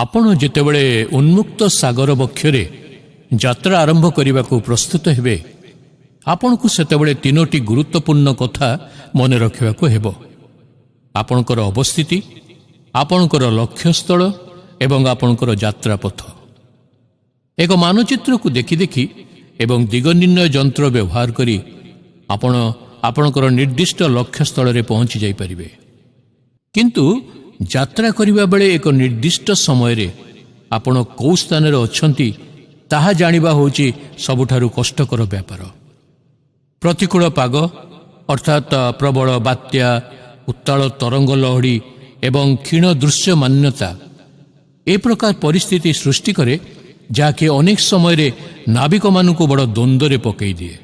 ଆପଣ ଯେତେବେଳେ ଉନ୍ମୁକ୍ତ ସାଗର ବକ୍ଷରେ ଯାତ୍ରା ଆରମ୍ଭ କରିବାକୁ ପ୍ରସ୍ତୁତ ହେବେ, ଆପଣଙ୍କୁ ସେତେବେଳେ ତିନୋଟି ଗୁରୁତ୍ୱପୂର୍ଣ୍ଣ କଥା ମନେ ରଖିବାକୁ ହେବ: ଆପଣଙ୍କର ଅବସ୍ଥିତି, ଆପଣଙ୍କର ଲକ୍ଷ୍ୟସ୍ଥଳ ଏବଂ ଆପଣଙ୍କର ଯାତ୍ରାପଥ। ଏକ ମାନଚିତ୍ରକୁ ଦେଖି ଦେଖି ଏବଂ ଦିଗ ନିର୍ଣ୍ଣୟ ଯନ୍ତ୍ର ବ୍ୟବହାର କରି ଆପଣ ଆପଣଙ୍କର ନିର୍ଦ୍ଦିଷ୍ଟ ଲକ୍ଷ୍ୟସ୍ଥଳରେ ପହଞ୍ଚି ଯାଇପାରିବେ। କିନ୍ତୁ ଯାତ୍ରା କରିବା ବେଳେ ଏକ ନିର୍ଦ୍ଦିଷ୍ଟ ସମୟରେ ଆପଣ କେଉଁ ସ୍ଥାନରେ ଅଛନ୍ତି, ତାହା ଜାଣିବା ହେଉଛି ସବୁଠାରୁ କଷ୍ଟକର ବ୍ୟାପାର। ପ୍ରତିକୂଳ ପାଗ, ଅର୍ଥାତ୍ ପ୍ରବଳ ବାତ୍ୟା, ଉତ୍ତାଳ ତରଙ୍ଗ ଲହଡ଼ି ଏବଂ କ୍ଷୀଣ ଦୃଶ୍ୟମାନ୍ୟତା ଏ ପ୍ରକାର ପରିସ୍ଥିତି ସୃଷ୍ଟି କରେ, ଯାହାକି ଅନେକ ସମୟରେ ନାବିକମାନଙ୍କୁ ବଡ଼ ଦ୍ୱନ୍ଦ୍ୱରେ ପକାଇ ଦିଏ।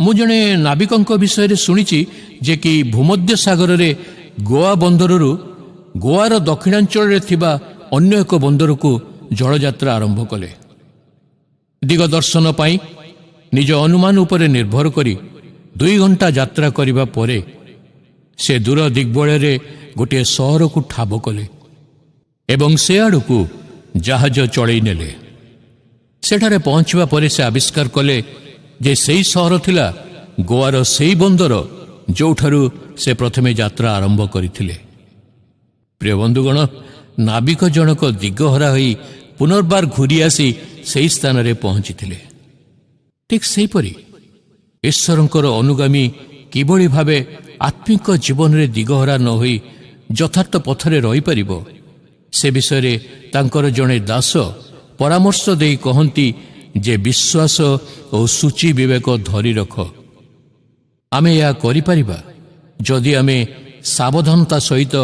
ମୁଁ ଜଣେ ନାବିକଙ୍କ ବିଷୟରେ ଶୁଣିଛି ଯେ କି ଭୂମଧ୍ୟ ସାଗରରେ ଗୋଆ ବନ୍ଦରରୁ ଗୋଆର ଦକ୍ଷିଣାଞ୍ଚଳରେ ଥିବା ଅନ୍ୟ ଏକ ବନ୍ଦରକୁ ଜଳଯାତ୍ରା ଆରମ୍ଭ କଲେ। ଦିଗଦର୍ଶନ ପାଇଁ ନିଜ ଅନୁମାନ ଉପରେ ନିର୍ଭର କରି 2 ଘଣ୍ଟା ଯାତ୍ରା କରିବା ପରେ ସେ ଦୂର ଦିଗ୍ବଳୟରେ ଗୋଟିଏ ସହରକୁ ଠାବ କଲେ ଏବଂ ସେ ଆଡ଼କୁ ଜାହାଜ ଚଳେଇ ନେଲେ। ସେଠାରେ ପହଞ୍ଚିବା ପରେ ସେ ଆବିଷ୍କାର କଲେ ଯେ ସେଇ ସହର ଥିଲା ଗୋଆର ସେଇ ବନ୍ଦର, ଯେଉଁଠାରୁ ସେ ପ୍ରଥମେ ଯାତ୍ରା ଆରମ୍ଭ କରିଥିଲେ। ପ୍ରିୟ ବନ୍ଧୁଗଣ, ନାବିକ ଜଣକ ଦିଗହରା ହୋଇ ପୁନର୍ବାର ଘୂରି ଆସି ସେହି ସ୍ଥାନରେ ପହଞ୍ଚିଥିଲେ। ଠିକ୍ ସେହିପରି ଈଶ୍ୱରଙ୍କର ଅନୁଗାମୀ କିଭଳି ଭାବେ ଆତ୍ମିକ ଜୀବନରେ ଦିଗହରା ନ ହୋଇ ଯଥାର୍ଥ ପଥରେ ରହିପାରିବ, ସେ ବିଷୟରେ ତାଙ୍କର ଜଣେ ଦାସ ପରାମର୍ଶ ଦେଇ କହନ୍ତି ଯେ ବିଶ୍ୱାସ ଓ ଶୁଚି ବିବେକ ଧରି ରଖ। ଆମେ ଏହା କରିପାରିବା, ଯଦି ଆମେ ସାବଧାନତା ସହିତ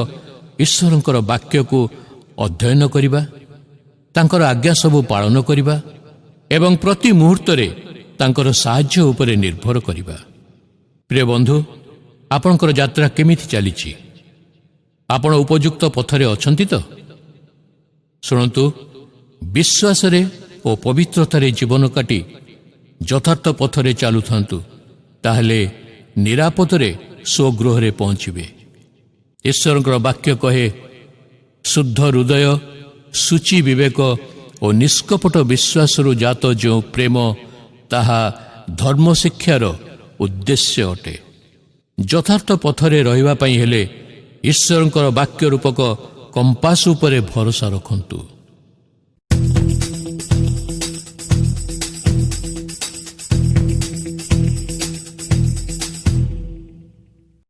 ଈଶ୍ୱରଙ୍କର ବାକ୍ୟକୁ ଅଧ୍ୟୟନ କରିବା, ତାଙ୍କର ଆଜ୍ଞା ସବୁ ପାଳନ କରିବା ଏବଂ ପ୍ରତି ମୁହୂର୍ତ୍ତରେ ତାଙ୍କର ସାହାଯ୍ୟ ଉପରେ ନିର୍ଭର କରିବା। ପ୍ରିୟ ବନ୍ଧୁ, ଆପଣଙ୍କର ଯାତ୍ରା କେମିତି ଚାଲିଛି? ଆପଣ ଉପଯୁକ୍ତ ପଥରେ ଅଛନ୍ତି ତ? ଶୁଣନ୍ତୁ, ବିଶ୍ୱାସରେ ଓ ପବିତ୍ରତାରେ ଜୀବନ କାଟି ଯଥାର୍ଥ ପଥରେ ଚାଲୁଥାନ୍ତୁ, ତାହେଲେ ନିରାପଦରେ ସ୍ୱଗୃହରେ ପହଞ୍ଚିବେ। ଈଶ୍ୱରଙ୍କର ବାକ୍ୟ କହେ, ଶୁଦ୍ଧ ହୃଦୟ, ଶୁଚି ବିବେକ ଓ ନିଷ୍କପଟ ବିଶ୍ୱାସରୁ ଜାତ ଯେଉଁ ପ୍ରେମ, ତାହା ଧର୍ମଶିକ୍ଷାର ଉଦ୍ଦେଶ୍ୟ ଅଟେ। ଯଥାର୍ଥ ପଥରେ ରହିବା ପାଇଁ ହେଲେ ଈଶ୍ୱରଙ୍କର ବାକ୍ୟ ରୂପକ କମ୍ପାସ ଉପରେ ଭରସା ରଖନ୍ତୁ।